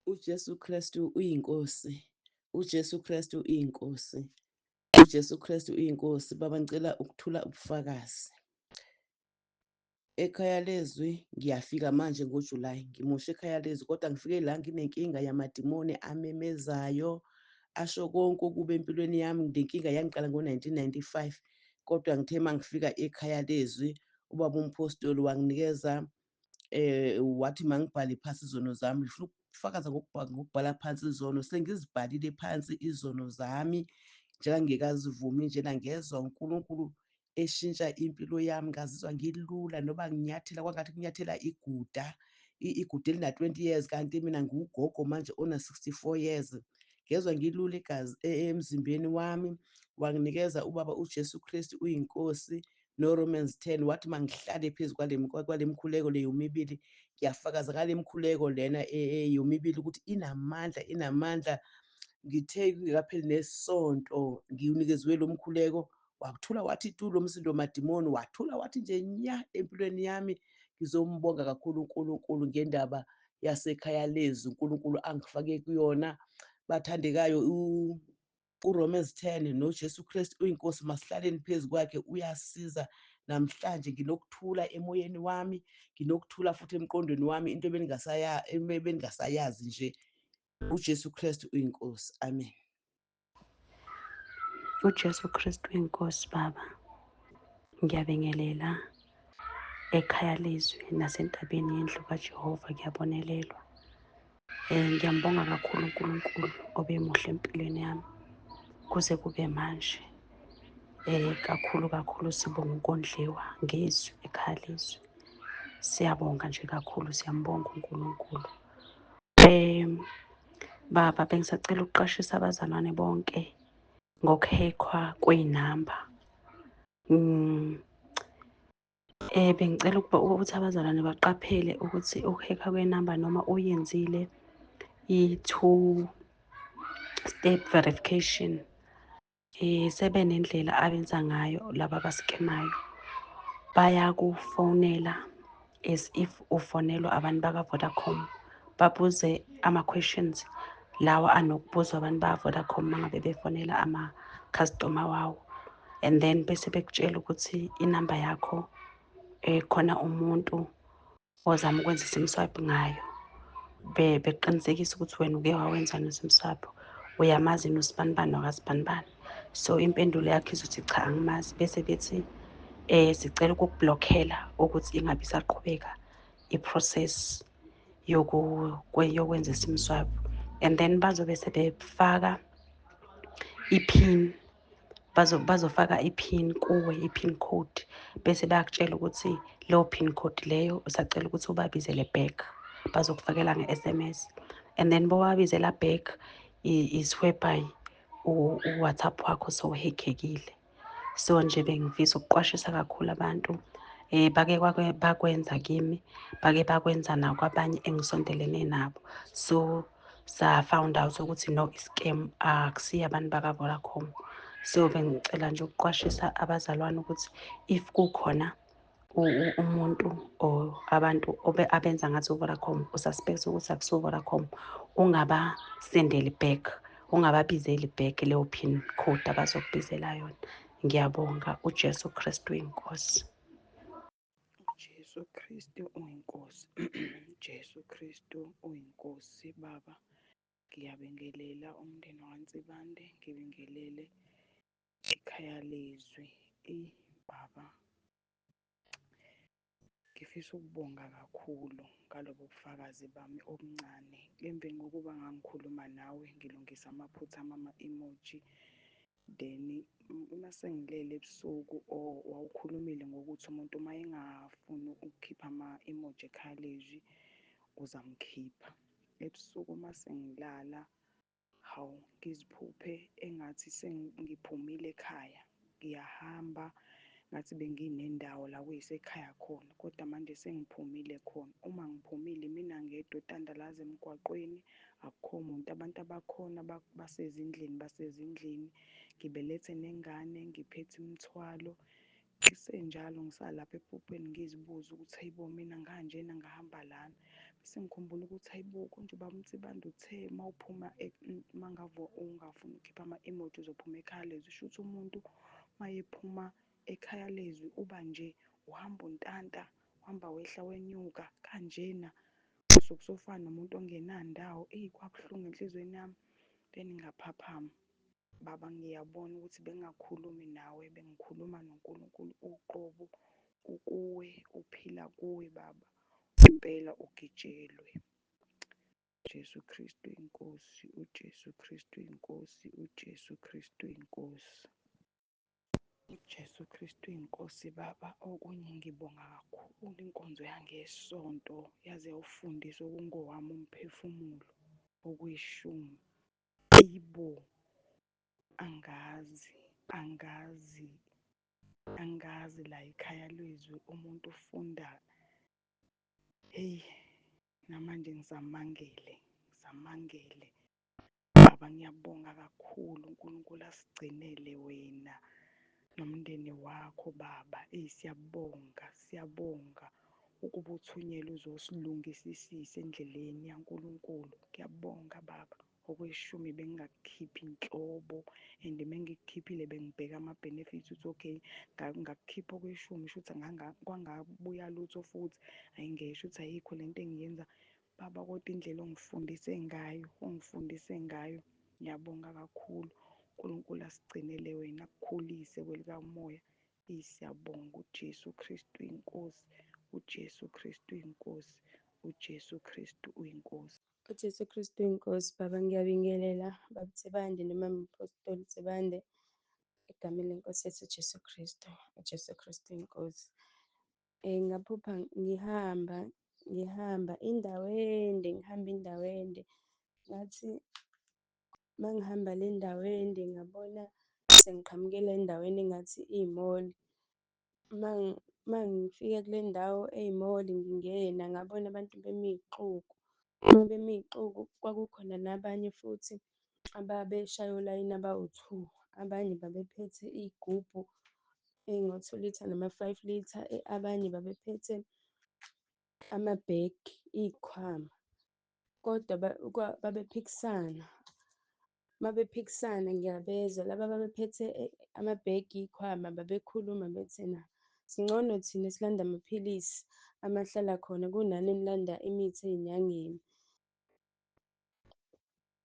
UJesu Kristu uyiNkosi. UJesu Kristu uyiNkosi. UJesu Kristu uyiNkosi. Baba, ngicela ukuthula ubufakazi. Ekhaya lezwi ngiyafika manje ngoJuly, ngimusha ekhaya lezwi, kodwa ngifike la nginenkinga yamadimoni amemezayo, asho konke okubi empilweni yami. Le nkinga yangiqala ngo-1995, kodwa ngithe uma ngifika ekhaya lezwi, ubaba umphostoli wanginikeza, wathi mangibhale phansi izono zami. Ngifuna ukufakaza ngokubhala phansi izono. Sengizibhalile phansi izono zami, njengangikazivumi njena, ngezwa uNkulunkulu eshintsha impilo yami, ngazizwa ngilula, noba nginyathela kwangathi kunyathela iguda, iguda elina-20 years, kanti mina ngiwugogo manje ona-64 years. Ngezwa ngilula igazi emzimbeni wami. Wanginikeza ubaba uJesu Kristu uyiNkosi no-Romans 10, wathi mangihlale phezu kwale mkhuleko le yomibili. Ngiyafakaza ngale mkhuleko lena yomibili ukuthi inamandla, inamandla. Ngithe kungekapheli nesonto ngiwunikeziwe lo mkhuleko, wathula wathi tu lo msindo madimoni, wathula wathi nje nya empilweni yami. Ngizombonga kakhulu uNkulunkulu ngendaba yasekhaya lezwi uNkulunkulu angifake kuyona. Bathandekayo, uRomans 10 noJesu Kristu uyiNkosi, masihlaleni phezu kwakhe, uyasiza. Namhlanje nginokuthula emoyeni wami, nginokuthula futhi emqondweni wami, into ebengingasayazi nje. UJesu Kristu uyiNkosi, amen. UJesu Kristu uyiNkosi. Baba, ngiyabingelela ekhaya lezwi nasentabeni yendlu kaJehova, kuyabonelelwa. Ngiyambonga kakhulu uNkulunkulu obemuhle empilweni yami kuze kube manje. Kakhulu kakhulu sibonga ukondliwa ngezwi ekhaya lezwi. Siyabonga nje kakhulu, siyambonga uNkulunkulu. Baba, bengisacela ukuqwashisa abazalwane bonke ngokuhekhwa kwey'namba. Bengicela ukuba ukuthi abazalwane baqaphele ukuthi ukuhekhwa kwenamba, noma uyenzile i-two step verification, sebenendlela abenza ngayo laba abaskemayo. Bayakufonela as if ufonelwa abantu baka-Vodacom, babuze ama-questions lawa anokubuzwa abantu baka-Vodacom uma ngabe befonela ama-customer wawo, and then bese bekutshela ukuthi inamba yakho khona umuntu ozama ukwenza i-SIM swap ngayo, beqinisekisa ukuthi wena uke wawenza no-SIM swap, uyamazi yini usibanibani wakasibanibani. So impendulo yakho izothi, "Cha, angimazi." Bese bethi, "Sicela ukukublockela ukuthi ingabe isaqhubeka i-process yokwenza i-SIM swap," and then bazobe sebefaka i-pin, bazofaka i-pin kuwe, i-pin code, bese bayakutshela ukuthi leyo pin code leyo usacela ukuthi ubabizele back, bazokufakela nge-SMS, and then bowabizela back is whereby u-WhatsApp wakho sowuhekhekile. So nje bengifisa ukuqwashisa kakhulu abantu. Bake bakwenza kimi, bake bakwenza nakwabanye engisondelene nabo, so sa found out ukuthi no, i-scam, akusiyo abantu baka-Vodacom. So bengicela nje ukuqwashisa abazalwane ukuthi if kukhona umuntu or abantu abenza ngathi u-Vodacom, ususpect ukuthi akusiwo Vodacom, ungabasendeli back, ungababizeli back leyo pin code abazokubizela yona. Ngiyabonga. UJesu Kristu inkosi. Jesu Kristu uyinkosi. Jesu Kristu uyinkosi. Baba, ngiyabingelela umndeni wakwaNsibande, ngibingelele ikhaya lezwi. Eyi baba, ngifisa ukubonga kakhulu ngalobu bufakazi bami obuncane. Emveni kokuba ngangikhuluma nawe ngilungisa amaphutha ami ama-emoji, then uma sengilele ebusuku or wawukhulumile ngokuthi umuntu uma engafuni ukukhipha ama-emoji ekhaya lezwi uzamkhipha. Ebusuku uma sengilala, hawu, ngiziphuphe engathi sengiphumile ekhaya, ngiyahamba, ngathi benginendawo la kuyisekhaya khona, kodwa manje sengiphumile khona. Uma ngiphumile imina ngedwa otandalaza emgwaqweni, akukho muntu, abantu abakhona basezindlini, basezindlini. Ngibelethe nengane, ngiphethe imithwalo. Kusenjalo ngisalapha ephupheni ngizibuza ukuthi, hayibo, mina nganjena ngahamba lana. Sengikhumbula ukuthi hayibo, konje ubaba uNsibande uthe mawuphuma mangabe ungafuni ukukhipha ama-emoji uzophuma ekhaya lezwi. Shuthi umuntu mayephuma ekhaya lezwi uba nje, uhamba untanta, uhamba wehla wenyuka kanjena, usuke usufana nomuntu ongenandawo. Eyi, kwabuhlungu enhlizweni yami, then ngaphaphama. Baba, ngiyabona ukuthi bengingakhulumi nawe, bengikhuluma noNkulunkulu uqobo, ukuwe, uphila kuwe baba. Impela ugitshelwe. Jesu Kristu inkosi, uJesu Kristu inkosi, uJesu Kristu inkosi. UJesu Kristu inkosi baba. Okunye ngibonga kakhulu inkonzo yangesonto, yaze yawufundisa okungowami umphefumulo okuyishumi. Ibo, angazi, angazi, angazi la ekhaya lwezwi umuntu ufunda. Hheyi, namanje ngisamangele, ngisamangele. Baba, ngiyabonga kakhulu, uNkulunkulu asigcinele wena nomndeni wakho baba. Eyi, siyabonga, siyabonga ukuba uthunyelwe uzosilungisisisa endleleni yaNkulunkulu. Ngiyabonga baba. Okweshumi bengingakukhiphi nhlobo, and mengikukhiphile bengibheka ama-benefits ukuthi okay, ngakukhipha okweshumi shuthi kwangabuya lutho futhi, ayingesho ukuthi ayikho lento engiyenza. Baba, kodwa indlela ongifundise ngayo, ongifundise ngayo, ngiyabonga kakhulu. uNkulunkulu asigcinele wena, akukhulise kwelikamoya. Eyi, siyabonga uJesu Kristu inkosi, uJesu Kristu inkosi, uJesu Kristu uyinkosi. UJesu Kristu inkosi. Baba, ngiyabingelela baba Nsibande nomama Apostoli Nsibande, egameni lenkosi yethu uJesu Kristu. UJesu Kristu inkosi. Ngaphupha ngihamba, ngihamba indawo ende, ngihamba indawo ende. Ngathi uma ngihamba le ndawo ende ngabona sengiqhamukela endaweni engathi iyi-mall. Uma ngifika kule ndawo eyi-mall ngingena ngabona abantu bemi iy'xuku. Uma bemi iy'xuku kwakukhona nabanye futhi ababeshaye olayini abawu-two, abanye babephethe iy'gubhu ey'ngo-two litre noma five litre, abanye babephethe amabhegi, iy'khwama. Kodwa babephikisana, uma bephikisana ngiyabezwa laba ababephethe amabhegi, iy'khwama babekhuluma bethi ena, singcono thina esilanda amaphilisi amahlala khona kunani enilanda imithi ey'nyangeni.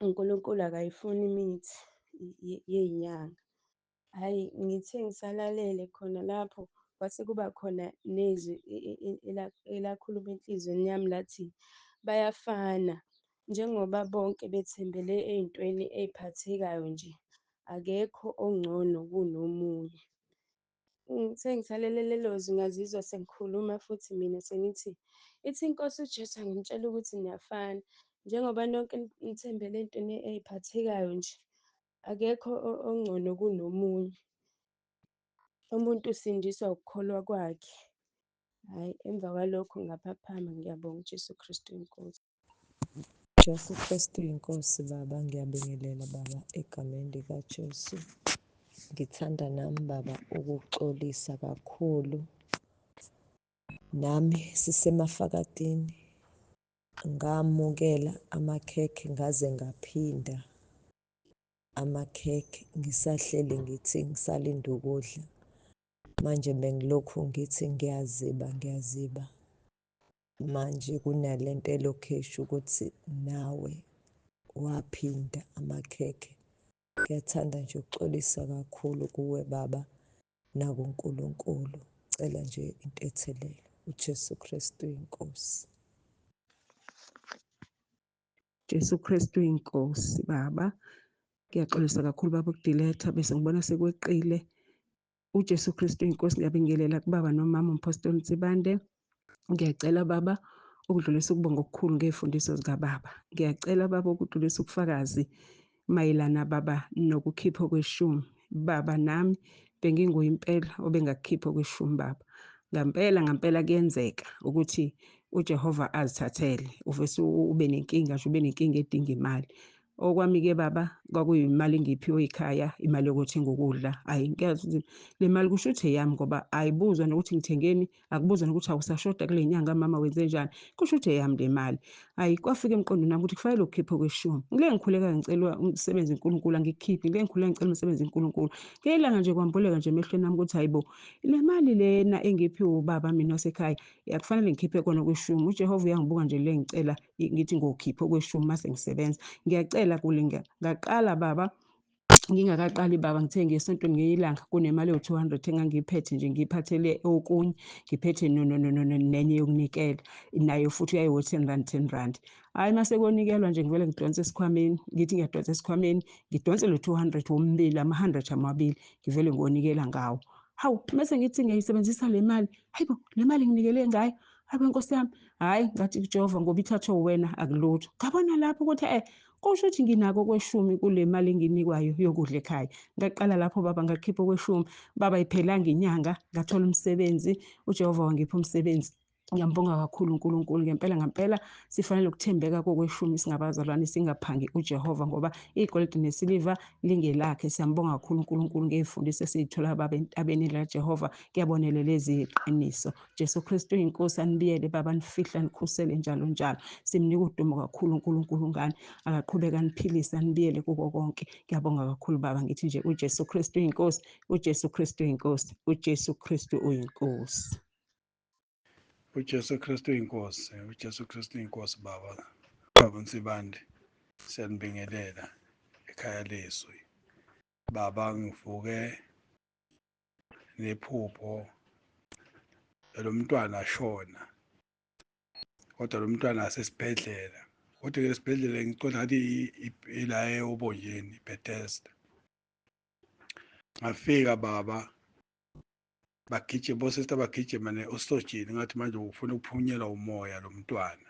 UNkulunkulu akayifuni imithi yey'nyanga. Hhayi, ngithe ngisalalele khona lapho kwase kuba khona nezwi elakhuluma enhlizweni yami lathi, bayafana njengoba bonke bethembele ey'ntweni ey'phathekayo nje, akekho ongcono kunomunye. Ngithe ngisalalele lelo zwi ngazizwa sengikhuluma futhi mina sengithi, ithi iNkosi uJesu anginitshele ukuthi niyafana, njengoba nonke nithembele ey'ntweni ey'phathekayo nje, akekho ongcono kunomunye. Umuntu usindiswa ukukholwa kwakhe. Hhayi, emva kwalokho ngaphaphama. Ngiyabonga, uJesu Kristu inkosi. Jesu Kristu inkosi baba, ngiyabingelela baba egameni likaJesu. Ngithanda nami baba ukuxolisa kakhulu. Nami sisemafakatini, ngamukela amakhekhe ngaze ngaphinda amakhekhe, ngisahleli ngithi ngisalinde ukudla. Manje bengilokhu ngithi ngiyaziba, ngiyaziba. Manje kunalento elokhu isho ukuthi nawe waphinda amakhekhe. Ngiyathanda nje ukuxolisa kakhulu kuwe baba nakuNkulunkulu. Cela nje intethelelo. uJesu Kristu inkosi. Jesu Kristu inkosi baba. Ngiyaxolisa kakhulu baba ukudiletha bese ngibona sekweqile. UJesu Kristu inkosi, ngiyabingelela kubaba nomama uMphostoli Nsibande. Ngiyacela baba ukudlulisa ukubonga okukhulu ngey'mfundiso zikababa. Ngiyacela baba ukudlulisa ubufakazi mayelana baba nokukhipha kweshumi. Baba nami benginguye impela obengakukhipha kweshumi baba. Ngampela ngampela kuyenzeka ukuthi uJehova azithathele, uvese ube nenkinga nje, ube nenkinga edinga imali. Okwami-ke baba kwakuyimali engiyiphiwe ekhaya, imali yokuthenga ukudla. Hhayi ngiyazi ukuthi le mali kusho ukuthi eyami ngoba ayibuzwa nokuthi ngithengeni, akubuzwa nokuthi awusashoda kule nyanga mama wenzenjani, kusho ukuthi eyami le mali. Hhayi kwafika emqondweni wami ukuthi kufanele ukukhiphe okweshumi. Ngile ngikhuleka ngicela umsebenzi uNkulunkulu angikukhiphi, ngile ngikhuleka ngicela umsebenzi uNkulunkulu. Ngelinye ilanga nje kwambuleka nje emehlweni ami ukuthi hayibo, le mali lena engiphiwe ubaba mina wasekhaya akufanele ngikhiphe kona okweshumi. UJehova uyangibuka nje le ngicela ngithi ngokhipha okweshumi mase ngisebenza. Ngiyacela kulinga. Ngaqala baba ngingakaqali baba ngithe ngesontweni ngelinye ilanga kunemali ewu-200 engangiyiphethe nje ngiyiphathele okunye ngiphethe nenye yokunikela nayo futhi yayiwo-10 rand 10 rand. Hhayi uma sekonikelwa nje ngivele ngidonse esikhwameni ngithi ngiyadonsa esikhwameni ngidonse lo 200 womibili ama-100 amabili ngivele ngiwonikela ngawo. Hawu mese ngithi ngiyayisebenzisa le mali, hayibo le mali nginikele ngayo, hayibo nkosi yami, hhayi ngathi kuJehova ngoba ithathwe uwena akulutho. Ngabona lapho ukuthi kusho ukuthi nginako okweshumi kule mali enginikwayo yokudla ekhaya. Ngaqala lapho baba ngakhipha okweshumi, baba ayiphelanga inyanga ngathola umsebenzi, uJehova wangipha umsebenzi. Ngiyambonga kakhulu uNkulunkulu ngempela ngempela sifanele ukuthembeka kokweshumi singabazalwane singaphangi uJehova ngoba igolide nesiliva lingelakhe. Siyambonga kakhulu uNkulunkulu ngey'fundiso esiy'thola baba entabeni laJehova, kuyabonelela eziyiqiniso. Jesu Kristu uyinkosi anibiyele baba anifihla anikhusele njalo njalo. Simnika udumo kakhulu uNkulunkulu ngani akaqhubeka aniphilise anibiyele kuko konke. Ngiyabonga kakhulu baba ngithi nje uJesu Kristu uyinkosi, uJesu Kristu uyinkosi, uJesu Kristu uyinkosi. UJesu Kristu uyinkosi, uJesu Kristu uyinkosi baba, baba Nsibande, siyanibingelela ekhaya lezwi. Baba ngivuke nephupho lo mntwana ashona kodwa lo mntwana asesibhedlela kodwa ke esibhedlela ngiqonda ngathi ila eObonjeni Bethesda. Ngafika baba bagijima bosista bagijima ne-oxygen ngathi manje ufuna ukuphunyelwa umoya lo mntwana.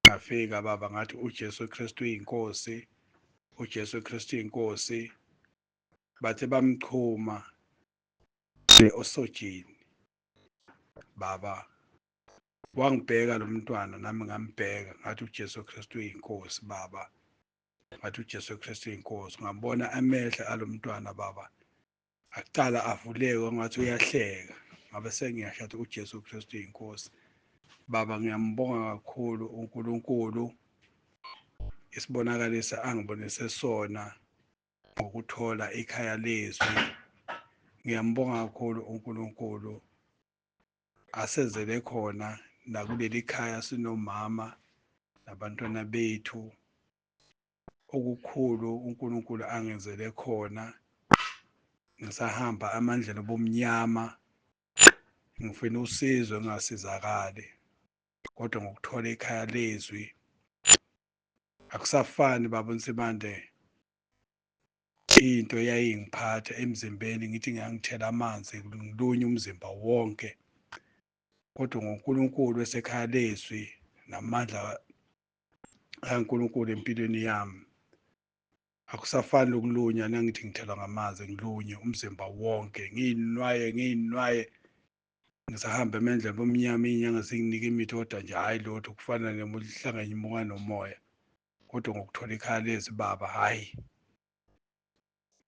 Ngafika baba ngathi uJesu Kristu uyinkosi, uJesu Kristu uyinkosi. Bathe bamchuma ne-oxygen baba wangibheka lo mntwana nami ngambheka ngathi uJesu Kristu uyinkosi baba, ngathi uJesu Kristu uyinkosi. Ngabona amehlo alomntwana baba aqala avuleke ngathi uyahleka, ngabe sengiyasho ukuthi uJesu Kristu uyinkosi. Baba ngiyambonga kakhulu uNkulunkulu isibonakalisa angibonise sona ngokuthola ikhaya lezwi. Ngiyambonga kakhulu uNkulunkulu asenzele khona nakuleli khaya sinomama nabantwana bethu. Okukhulu uNkulunkulu angenzele khona ngisahamba amandleni obumnyama ngifuna usizo ngingasizakali, kodwa ngokuthola ikhaya lezwi akusafani baba Nsibande. Into eyayingiphatha emzimbeni ngithi ngiyangithela amanzi ngilunye umzimba wonke, kodwa ngoNkulunkulu esekhaya lezwi namandla kaNkulunkulu empilweni yami akusafani lokulunya nangithi ngithelwa ngamanzi ngilunye umzimba wonke ngiyinwaye ngiyinwaye ngisahamba emendlini bomnyama iy'nyanga zinginika imithi kodwa nje hhayi lutho kufana nemuhlanganye imuka nomoya kodwa ngokuthola ikhaya lezi baba hhayi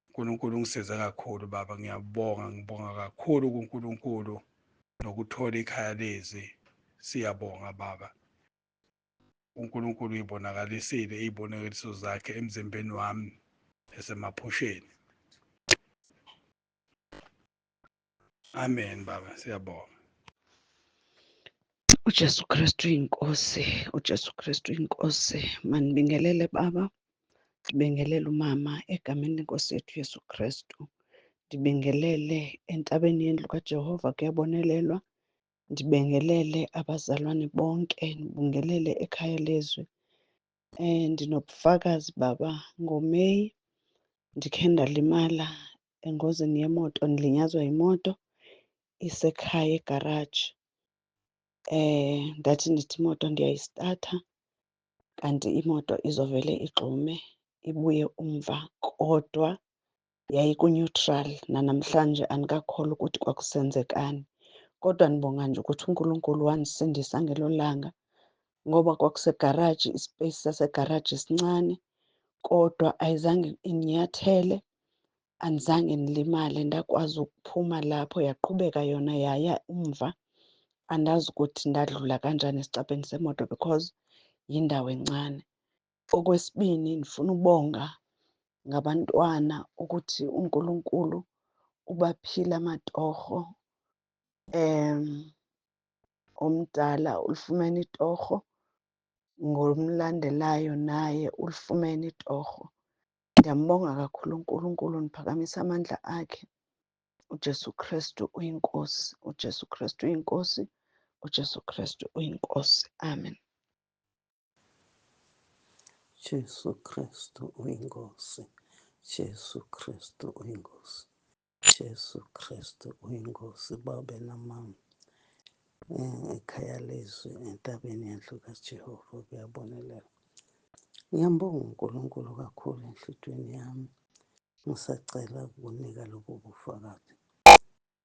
uNkulunkulu ungisize kakhulu baba ngiyabonga ngibonga kakhulu kuNkulunkulu nokuthola ikhaya lezi siyabonga baba uNkulunkulu uyibonakalisile iy'bonakaliso zakhe emzimbeni wami esemaphusheni. Amen baba siyabonga. UJesu Kristu inkosi, uJesu Kristu inkosi. Manibingelele baba, ndibingelele umama egameni lenkosi yethu Yesu Kristu. Ndibingelele entabeni yendlu kaJehova kuyabonelelwa. Ndibingelele abazalwane bonke, ndibingelele ekhaya lezwi. Ndinobufakazi baba ngoMeyi ndikhe ndalimala engozini yemoto, ndilinyazwa yimoto isekhaya egaraji. Ndathi ndithi imoto ndiyayistatha kanti imoto izovele igxume ibuye umva kodwa yayiku-neutral. Nanamhlanje andikakholwa ukuthi kwakusenzekani. Kodwa ndibonga nje ukuthi uNkulunkulu wandisindisa ngelo langa ngoba kwakusegaraji, ispace sasegaraji sincane. Kodwa ayizange inyathele, andizange ndilimale, ndakwazi ukuphuma lapho. Yaqhubeka yona yaya umva. Andazi ukuthi ndadlula kanjani esicabheni semoto because yindawo encane. Okwesibini, ndifuna ubonga ngabantwana ukuthi uNkulunkulu ubaphile amatorho. Omdala ulifumene itorho, ngomlandelayo naye ulifumene itorho. Ndiyambonga kakhulu uNkulunkulu, ndiphakamisa amandla akhe. UJesu Kristu uyiNkosi, uJesu Kristu uyiNkosi, uJesu Kristu uyiNkosi. Amen. Jesu Kristu uyiNkosi, Jesu Kristu uyiNkosi, Jesu Kristu uyiNkosi. Babe namama ekhaya lezwi entabeni yendlu kaJehova kuyabonelela. Ngiyambonga uNkulunkulu kakhulu enhlitiyweni yami. Ngisacela ukunika lobu bufakazi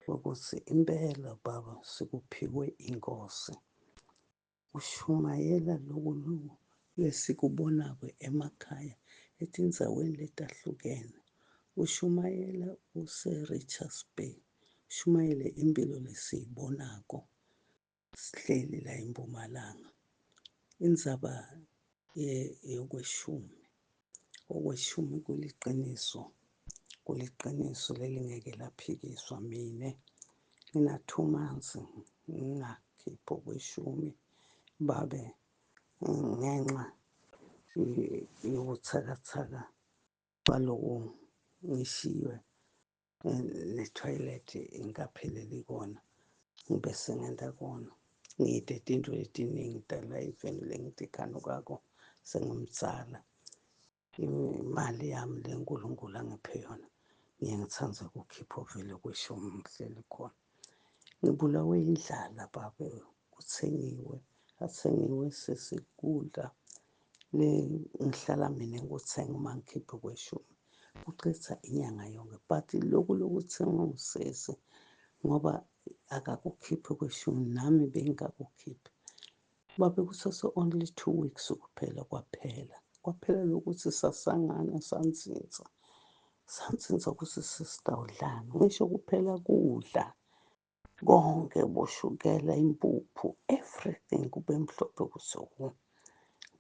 ukuthi impela baba sikuphiwe inkosi. Ushumayela loku loku lesikubonako emakhaya etindzaweni letahlukene. Ushumayela use-Richards Bay, ushumayele impilo lesiyibonako sihleli la eMpumalanga. Indzaba yokweshumi, okweshumi kuliqiniso, kuliqiniso lelingeke laphikiswa. Mina ngina 2 months ngingakhiphi okweshumi babe, ngenxa yobuthakathaka baloku ngishiywe ne-toilet ingapheleli kona, ngibe sengenta kona ngide tintfo letiningi tala eveni lengitikhanukako. Sengimdzala, imali yami le Nkulunkulu angiphe yona ngiye ngitsandze ukukhipha vele kweshumi ngihleli khona. Ngibulawe indlala babe, kuthengiwe athengiwe sesikudla le ngihlala mina ngikuthenga. Uma ngikhiphe kweshumi kucitha inyanga yonke, but lokhu lokuthengwa usesi ngoba akakukhiphi kweshumi, nami bengingakukhiphi babe. Kusase only 2 weeks kuphela, kwaphela kwaphela lokuthi sasangana sansinsa sansinsa ukuthi sesitawudlana ngisho kuphela kudla konke, boshukela, impuphu, everything kube mhlophe kusuku.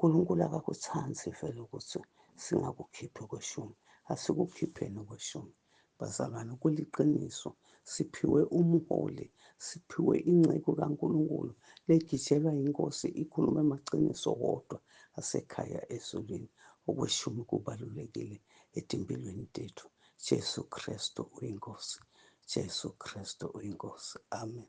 uNkulunkulu akakuthandi vele ukuthi singakukhiphi kweshumi. Asikukhipheni kweshumi bazalwane, kuliqiniso. Siphiwe umholi, siphiwe inceku kaNkulunkulu legijelwa inkosi, ikhuluma amaqiniso wodwa asekhaya ezulwini. Okweshumi kubalulekile etimpilweni tethu. Jesu Kristu uyinkosi, Jesu Kristu uyinkosi. Amen.